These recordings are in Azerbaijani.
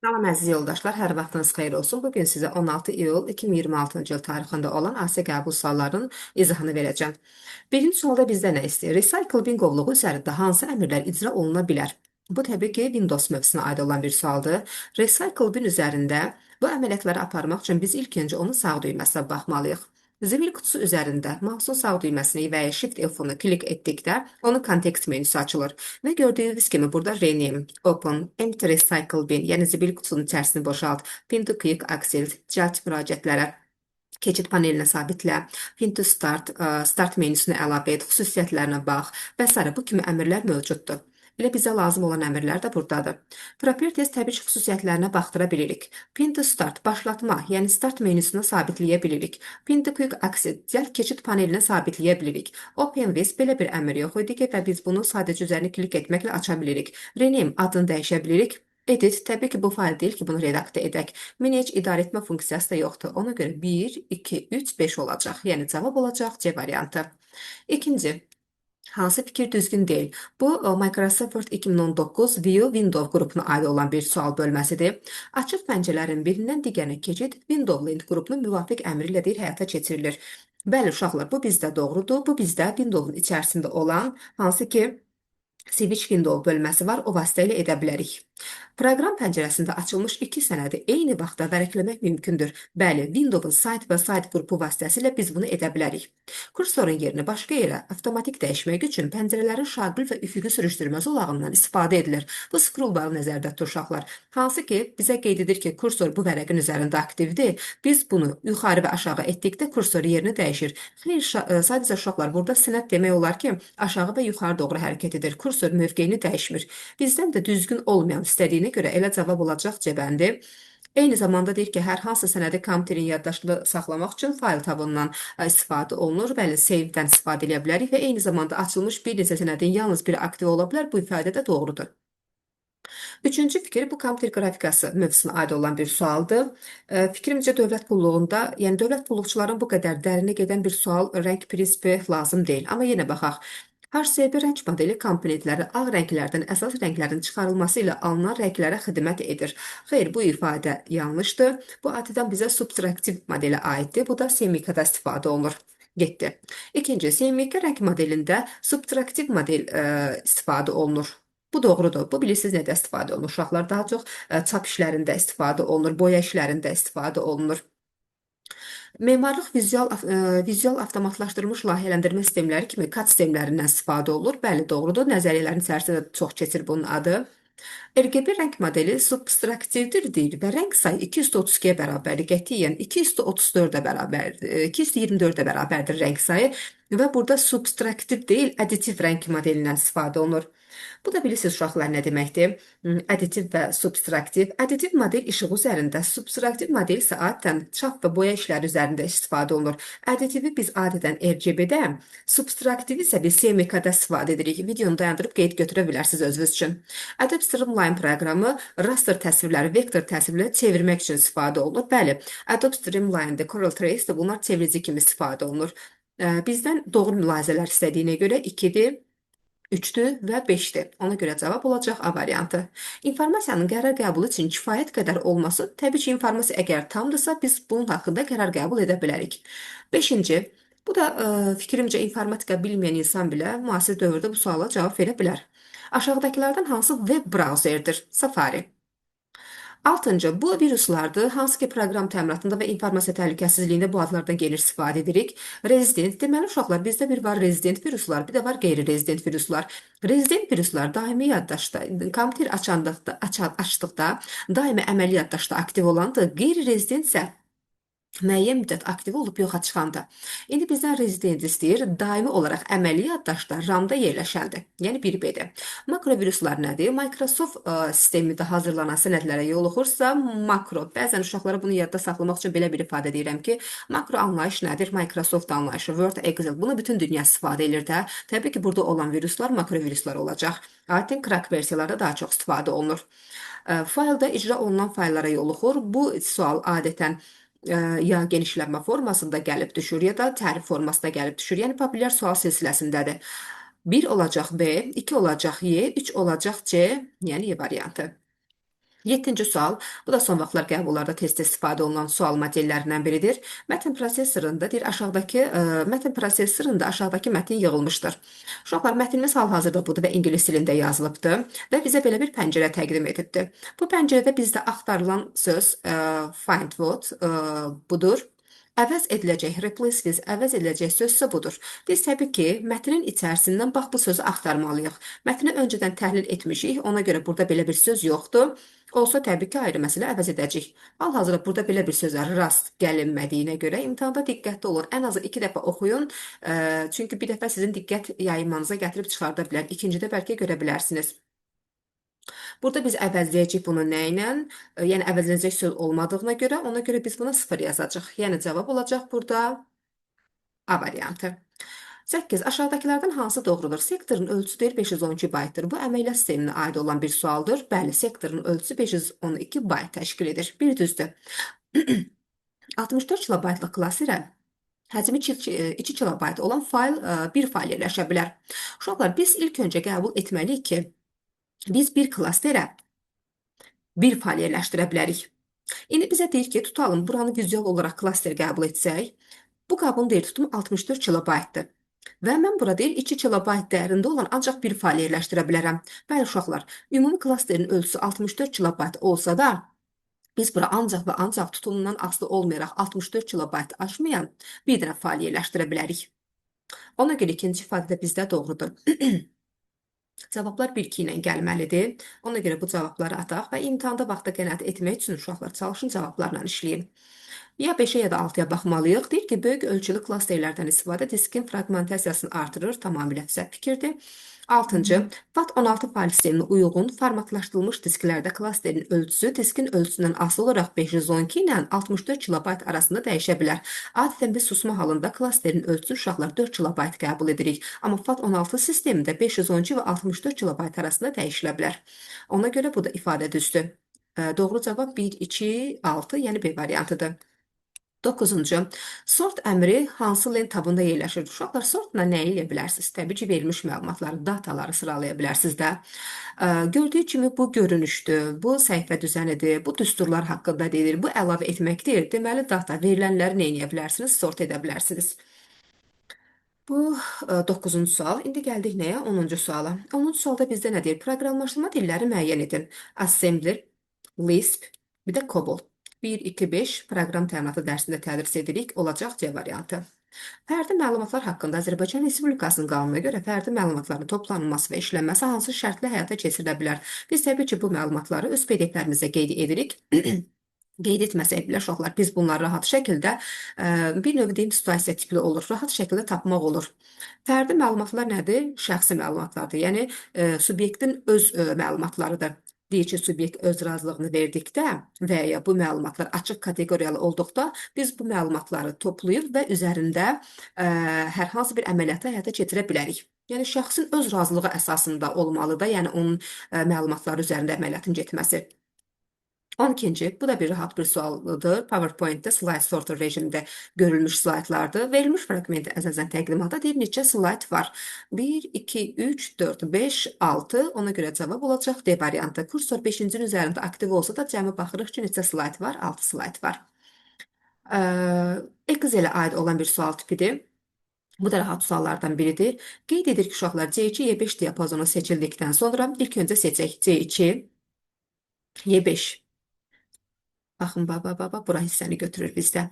Salam əziz yoldaşlar, hər vaxtınız xeyir olsun. Bugün sizə 16 iyul 2026-cı il tarixində olan AS qəbul suallarının izahını verəcəm. Birinci sualda bizdə nə istəyir? Recycle bin qovluğu üzərində hansı əmrlər icra oluna bilər? Bu təbii ki, Windows mövzusuna aid olan bir sualdır. Recycle bin üzərində bu əməliyyatları aparmaq üçün biz ilk öncə onun sağ düyməsinə baxmalıyıq. Zibil qutusu üzərində mouse'un sağ düyməsini və ya Shift F-unu klik etdikdə onun kontekst menüsü açılır. Və gördüyünüz kimi burada Rename, Open, Empty Recycle Bin, yəni zibil qutusunun içərisini boşalt, Pin to Quick Access, cəld müraciətlərə, keçid panelinə sabitlə, Pin to Start, Start menüsünə əlavə et, xüsusiyyətlərinə bax və s. Bu kimi əmrlər mövcuddur. Elə bizə lazım olan əmrlər də buradadır. Properties təbii ki, xüsusiyyətlərinə baxdıra bilirik. Pin to Start, başlatma, yəni Start menüsünə sabitləyə bilirik. Pin to Quick Access, cəld keçid panelinə sabitləyə bilirik. Open with belə bir əmr yox idi ki, və biz bunu sadəcə üzərinə klik etməklə aça bilirik. Rename adını dəyişə bilirik. Edit, təbii ki, bu fayl deyil ki, bunu redaktə edək. Manage idarə etmə funksiyası da yoxdur. Ona görə 1, 2, 3, 5 olacaq. Yəni cavab olacaq C variantı. İkinci, hansı fikir düzgün deyil? Bu Microsoft Word 2019 View Window qrupuna aid olan bir sual bölməsidir. Açıq pəncərələrin birindən digərinə keçid Window Link qrupunun müvafiq əmri ilə deyir həyata keçirilir. Bəli, uşaqlar, bu bizdə doğrudur. Bu bizdə Window'un içərisində olan hansı ki Switch Window bölməsi var, o vasitə ilə edə bilərik. Proqram pəncərəsində açılmış iki sənədi eyni vaxtda vərəqləmək mümkündür. Bəli, Windows'un Side by Side qrupu vasitəsilə biz bunu edə bilərik. Kursorun yerini başqa yerə avtomatik dəyişmək üçün pəncərələrin şaqil və üfüqi sürüşdürmə zolağından istifadə edilir. Bu scroll barı nəzərdə tutur uşaqlar. Hansı ki, bizə qeyd edir ki, kursor bu vərəqin üzərində aktivdir. Biz bunu yuxarı və aşağı etdikdə kursor yerini dəyişir. Xeyr, sadəcə uşaqlar, burada sənəd demək olar ki, aşağı və yuxarı doğru hərəkət edir. Kursor mövqeyini dəyişmir. Bizdən də düzgün olmayan istədiyinə görə elə cavab olacaq C bəndi. Eyni zamanda deyir ki, hər hansı sənədi kompüterin yaddaşında saxlamaq üçün fayl tabından istifadə olunur. Bəli, save-dən istifadə edə bilərik və eyni zamanda açılmış bir neçə sənədin yalnız biri aktiv ola bilər. Bu ifadə də doğrudur. Üçüncü fikir bu kompüter qrafikası mövzusuna aid olan bir sualdır. Fikrimcə dövlət qulluğunda, yəni dövlət qulluqçuların bu qədər dərinə gedən bir sual, rəng prinsipi lazım deyil. Amma yenə baxaq. HSB rəng modeli komponentləri ağ rənglərdən əsas rənglərin çıxarılması ilə alınan rənglərə xidmət edir. Xeyr, bu ifadə yanlışdır. Bu adətən bizə subtraktiv modelə aiddir. Bu da CMYK-da istifadə olunur. Getdi. İkinci, CMYK rəng modelində subtraktiv model istifadə olunur. Bu doğrudur. Bu bilirsiniz nədə istifadə olunur? Uşaqlar daha çox çap işlərində istifadə olunur, boya işlərində istifadə olunur. Memarlıq vizual avtomatlaşdırılmış layihələndirmə sistemləri kimi CAD sistemlərindən istifadə olunur. Bəli, doğrudur. Nəzəriyyələrin içərisində çox keçir bunun adı. RGB rəng modeli subtraktivdir deyir və rəng sayı 232-yə bərabərdir. Qətiyyən 234-ə bərabərdir. 224-ə bərabərdir rəng sayı və burada subtraktiv deyil, additiv rəng modelindən istifadə olunur. Bu da bilirsiniz uşaqlar nə deməkdir? Additiv və subtraktiv. Additiv model işıq üzərində, subtraktiv model isə adətən çap və boya işləri üzərində istifadə olunur. Additivi biz adətən RGB-də, subtraktivi isə biz CMYK-da istifadə edirik. Videonu dayandırıb qeyd götürə bilərsiniz özünüz üçün. Adobe Streamline proqramı raster təsvirləri vektor təsvirlərə çevirmək üçün istifadə olunur. Bəli, Adobe Streamline-də, Corel Trace-də bunlar çevirici kimi istifadə olunur. Bizdən doğru mülahizələr istədiyinə görə 2-dir. 3-dür və 5-dir. Ona görə cavab olacaq A variantı. İnformasiyanın qərar qəbulu üçün kifayət qədər olması, təbii ki, informasiya əgər tamdırsa, biz bunun haqqında qərar qəbul edə bilərik. Beşinci, bu da fikrimcə informatika bilməyən insan belə müasir dövrdə bu suala cavab verə bilər. Aşağıdakılardan hansı web brauzerdir? Safari. Altıncı, bu viruslardır, hansı ki proqram təminatında və informasiya təhlükəsizliyində bu adlardan geniş istifadə edirik. Rezident, deməli uşaqlar, bizdə bir var rezident viruslar, bir də var qeyri-rezident viruslar. Rezident viruslar daimi yaddaşda, kompüter açdıqda daimi əməli yaddaşda aktiv olandır. Qeyri-rezident isə müəyyən müddət aktiv olub yoxa çıxanda. İndi bizdən rezident istəyir, daimi olaraq əməli yaddaşda RAM-da yerləşəndir. Yəni 1B-də. Makroviruslar nədir? Microsoft sistemində hazırlanan sənədlərə yoluxursa, makro. Bəzən uşaqlara bunu yadda saxlamaq üçün belə bir ifadə deyirəm ki, makro anlayış nədir? Microsoft anlayışı, Word, Excel. Bunu bütün dünya istifadə edir də. Təbii ki, burada olan viruslar makroviruslar olacaq. Adətən crack versiyalarda daha çox istifadə olunur. Faylda icra olunan fayllara yoluxur. Bu sual adətən ya genişlənmə formasında gəlib düşür, ya da tərif formasında gəlib düşür. Yəni populyar sual silsiləsindədir. 1 olacaq B, 2 olacaq Y, 3 olacaq C, yəni Y variantı. Yeddinci sual. Bu da son vaxtlar qəbullarda tez-tez istifadə olunan sual modellərindən biridir. Mətn prosessorunda deyir aşağıdakı mətn prosessorunda aşağıdakı mətn yığılmışdır. Uşaqlar, mətnimiz hal-hazırda budur və ingilis dilində yazılıbdır və bizə belə bir pəncərə təqdim edibdir. Bu pəncərədə bizdə axtarılan söz find what budur. Əvəz ediləcək, replace with, əvəz ediləcək söz isə budur. Biz təbii ki, mətnin içərisindən bax bu sözü axtarmalıyıq. Mətni öncədən təhlil etmişik, ona görə burada belə bir söz yoxdur. Olsa təbii ki, ayrı məsələ əvəz edəcəyik. Hal-hazırda burada belə bir sözə rast gəlinmədiyinə görə imtahanda diqqətli olun. Ən azı 2 dəfə oxuyun. Çünki bir dəfə sizin diqqət yayınmanıza gətirib çıxarda bilər. İkincidə bəlkə görə bilərsiniz. Burada biz əvəzləyəcəyik bunu nə ilə? Yəni əvəzlənəcək söz olmadığına görə, ona görə biz buna 0 yazacağıq. Yəni cavab olacaq burada A variantı. 8. Aşağıdakılardan hansı doğrudur? Sektorun ölçüsü deyir 512 baytdır. Bu əməliyyat sisteminə aid olan bir sualdır. Bəli, sektorun ölçüsü 512 bayt təşkil edir. Bir düzdür. 64 kilobaytlıq klasterə həcmi 2 kilobayt olan fayl, bir fayl yerləşə bilər. Uşaqlar, biz ilk öncə qəbul etməliyik ki, biz bir klasterə bir fayl yerləşdirə bilərik. İndi bizə deyir ki, tutalım, buranı vizual olaraq klaster qəbul etsək, bu qabın deyir tutumu 64 kilobaytdır. Və mən bura deyir 2 kilobayt dəyərində olan ancaq bir fayl yerləşdirə bilərəm. Bəli, uşaqlar, ümumi klasterin ölçüsü 64 kilobayt olsa da, biz bura ancaq və ancaq tutumundan asılı olmayaraq 64 kilobayt aşmayan bir dənə fayl yerləşdirə bilərik. Ona görə ikinci ifadə də bizdə doğrudur. Cavablar 1-2 ilə gəlməlidir. Ona görə bu cavabları ataq və imtahanda vaxta qənaət etmək üçün uşaqlar çalışın cavablarla işləyin. Ya 5-ə ya da 6-ya baxmalıyıq. Deyir ki, böyük ölçülü klasterlərdən istifadə diskin fraqmentasiyasını artırır. Tamamilə səhv fikirdir. 6-cı, FAT16 fayl sisteminə uyğun formatlaşdırılmış disklərdə klasterin ölçüsü diskin ölçüsündən asılı olaraq 512 ilə 64 kilobayt arasında dəyişə bilər. Adətən biz susma halında klasterin ölçüsü uşaqlar 4 kilobayt qəbul edirik. Amma FAT16 sistemində 512 və 64 kilobayt arasında dəyişilə bilər. Ona görə bu da ifadə düzdür. Doğru cavab 1, 2, 6, yəni B variantıdır. 9-cu. Sort əmri hansı lent tabında yerləşir? Uşaqlar, sortla nə eləyə bilərsiniz? Təbii ki, verilmiş məlumatları, dataları sıralaya bilərsiniz də. Gördüyü kimi bu görünüşdür, bu səhifə düzənidir, bu düsturlar haqqında deyilir, bu əlavə etməkdir. Deməli, data verilənləri nə eləyə bilərsiniz? Sort edə bilərsiniz. Bu 9-cu sual. İndi gəldik nəyə? 10-cu suala. 10-cu sualda bizdə nə deyir? Proqramlaşdırma dilləri müəyyən edin. Assembler, Lisp, bir də COBOL. 1, 2, 5 proqram təminatı dərsində tədris edirik. Olacaq C variantı. Fərdi məlumatlar haqqında Azərbaycan Respublikasının qanununa görə fərdi məlumatların toplanılması və işlənməsi hansı şərtlə həyata keçirilə bilər? Biz təbii ki, bu məlumatları öz PDF-lərimizdə qeyd edirik. Qeyd etməsək belə uşaqlar, biz bunları rahat şəkildə bir növ deyim situasiya tipli olur, rahat şəkildə tapmaq olur. Fərdi məlumatlar nədir? Şəxsi məlumatlardır. Yəni subyektin öz məlumatlarıdır. Deyir ki, subyekt öz razılığını verdikdə və ya bu məlumatlar açıq kateqoriyalı olduqda biz bu məlumatları toplayır və üzərində hər hansı bir əməliyyatı həyata keçirə bilərik. Yəni şəxsin öz razılığı əsasında olmalıdır da, yəni onun məlumatları üzərində əməliyyatın getməsi. 12-ci, bu da bir rahat bir sualdır. PowerPoint-də slide sorter rejimində görülmüş slaytlardır. Verilmiş fraqmentə əsasən təqdimata deyir neçə slayt var? 1, 2, 3, 4, 5, 6. Ona görə cavab olacaq D variantı. Kursor 5-cinin üzərində aktiv olsa da cəmi baxırıq ki, neçə slayt var? 6 slayt var. Excel-ə aid olan bir sual tipidir. Bu da rahat suallardan biridir. Qeyd edir ki, uşaqlar C2, Y5 diapazonu seçildikdən sonra ilk öncə seçək C2, Y5. Baxın, baba, baba, bura hissəni götürür bizdə.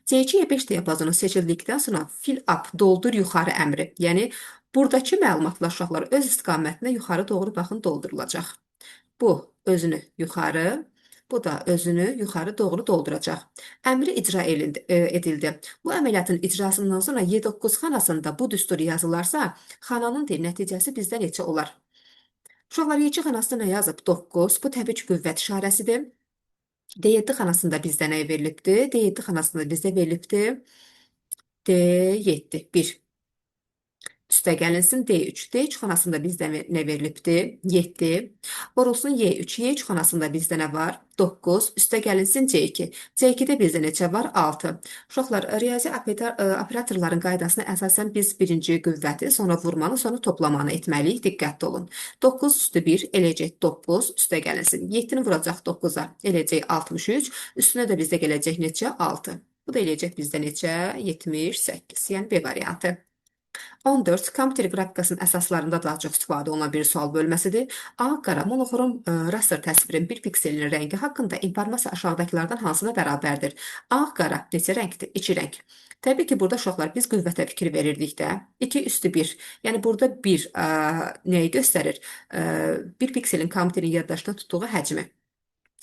C2, Y5 diapazonu seçildikdən sonra fill up, doldur yuxarı əmri. Yəni, buradakı məlumatlar uşaqlar öz istiqamətində yuxarı doğru baxın doldurulacaq. Bu özünü yuxarı, bu da özünü yuxarı doğru dolduracaq. Əmri icra edildi. Bu əməliyyatın icrasından sonra Y9 xanasında bu düstur yazılarsa, xananın deyir, nəticəsi bizdə neçə olar? Uşaqlar Y2 xanasında nə yazıb? 9. Bu təbii ki, qüvvət işarəsidir. D7 xanasında bizdə nə verilibdir? D7 xanasında bizdə verilibdir. D7, 1. Üstə gəlinsin D3. D3 xanasında bizdə nə verilibdir? 7. Vurulsun Y3. Y3 xanasında bizdə nə var? 9. Üstə gəlinsin C2. C2-də bizdə neçə var? 6. Uşaqlar, riyazi operatorların qaydasına əsasən biz birinci qüvvəti, sonra vurmanı, sonra toplamanı etməliyik. Diqqətli olun. 9 üstü 1 eləyəcək 9. Üstə gəlinsin. 7-ni vuracaq 9-a eləyəcək 63. Üstünə də bizdə gələcək neçə? 6. Bu da eləyəcək bizdə neçə? 78. Yəni B variantı. 14. Kompüter qrafikasının əsaslarında daha çox istifadə olunan bir sual bölməsidir. A. Qara monoxrom raster təsvirin bir pikselinin rəngi haqqında informasiya aşağıdakılardan hansına bərabərdir? A. Qara neçə rəngdir? 2 rəng. Təbii ki, burada uşaqlar biz qüvvətə fikir verirdik də. 2 üstü 1. Yəni burada 1 nəyi göstərir? Bir pikselin kompüterin yaddaşında tutduğu həcmi.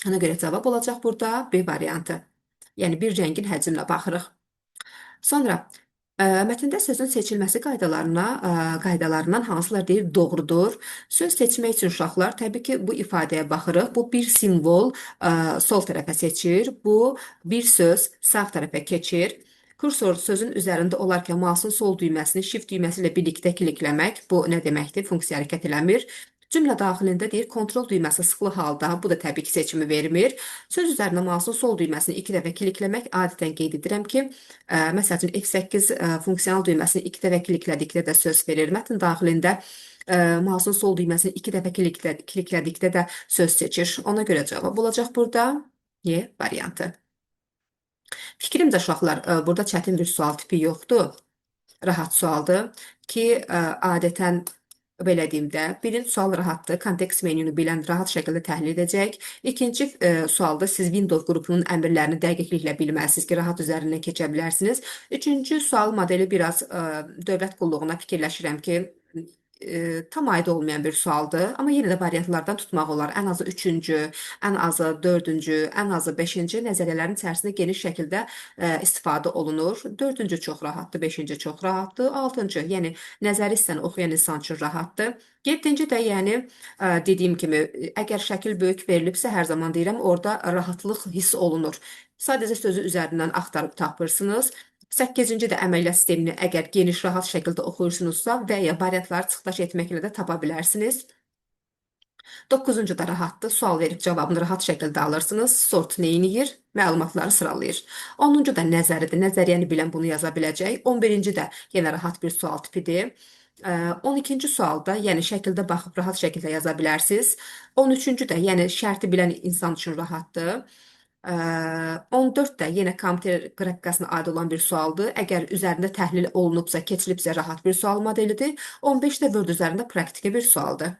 Ona görə cavab olacaq burada B variantı. Yəni bir rəngin həcminə baxırıq. Sonra mətndə sözün seçilməsi qaydalarından hansılar deyir doğrudur? Söz seçmək üçün uşaqlar təbii ki, bu ifadəyə baxırıq. Bu bir simvol sol tərəfə seçir. Bu bir söz sağ tərəfə keçir. Kursor sözün üzərində olarkən mouse'un sol düyməsini shift düyməsi ilə birlikdə klikləmək. Bu nə deməkdir? Funksiya hərəkət eləmir. Cümlə daxilində deyir, kontrol düyməsi sıxılı halda, bu da təbii ki, seçimi vermir. Söz üzərində mouse'un sol düyməsini 2 dəfə klikləmək adətən qeyd edirəm ki, məsəl üçün F8 funksional düyməsini 2 dəfə kliklədikdə də söz verir. Mətn daxilində mouse'un sol düyməsini 2 dəfə kliklədikdə də söz seçir. Ona görə cavab olacaq burada Y variantı. Fikrimcə uşaqlar, burada çətin bir sual tipi yoxdur. Rahat sualdır ki, adətən belə deyim də, birinci sual rahatdır. Kontekst menünü bilən rahat şəkildə təhlil edəcək. İkinci sualda siz Windows qrupunun əmrlərini dəqiqliklə bilməlisiniz ki, rahat üzərindən keçə bilərsiniz. Üçüncü sual modeli biraz dövlət qulluğuna fikirləşirəm ki, tam aid olmayan bir sualdır. Amma yenə də variantlardan tutmaq olar. Ən azı üçüncü, ən azı dördüncü, ən azı beşinci nəzəriyyələrin içərisində geniş şəkildə istifadə olunur. Dördüncü çox rahatdır, beşinci çox rahatdır, altıncı, yəni nəzəri hissəni oxuyan insan üçün rahatdır. Yeddinci də, yəni dediyim kimi, əgər şəkil böyük verilibsə, hər zaman deyirəm, orada rahatlıq hiss olunur. Sadəcə sözü üzərindən axtarıb tapırsınız. 8-ci də əməliyyat sistemini əgər geniş, rahat şəkildə oxuyursunuzsa və ya variantları çıxdaş etməklə də tapa bilərsiniz. 9-cu da rahatdır. Sual verib cavabını rahat şəkildə alırsınız. Sort neyniyir? Məlumatları sıralayır. 10-cu da nəzəridir. Nəzəriyyəni bilən bunu yaza biləcək. 11-ci də yenə rahat bir sual tipidir. 12-ci sualda, yəni şəkildə baxıb rahat şəkildə yaza bilərsiniz. 13-cü də, yəni şərti bilən insan üçün rahatdır. 14 də yenə kompüter qrafikasına aid olan bir sualdır. Əgər üzərində təhlil olunubsa, keçilibsə rahat bir sual modelidir. 15 də Word üzərində praktiki bir sualdır.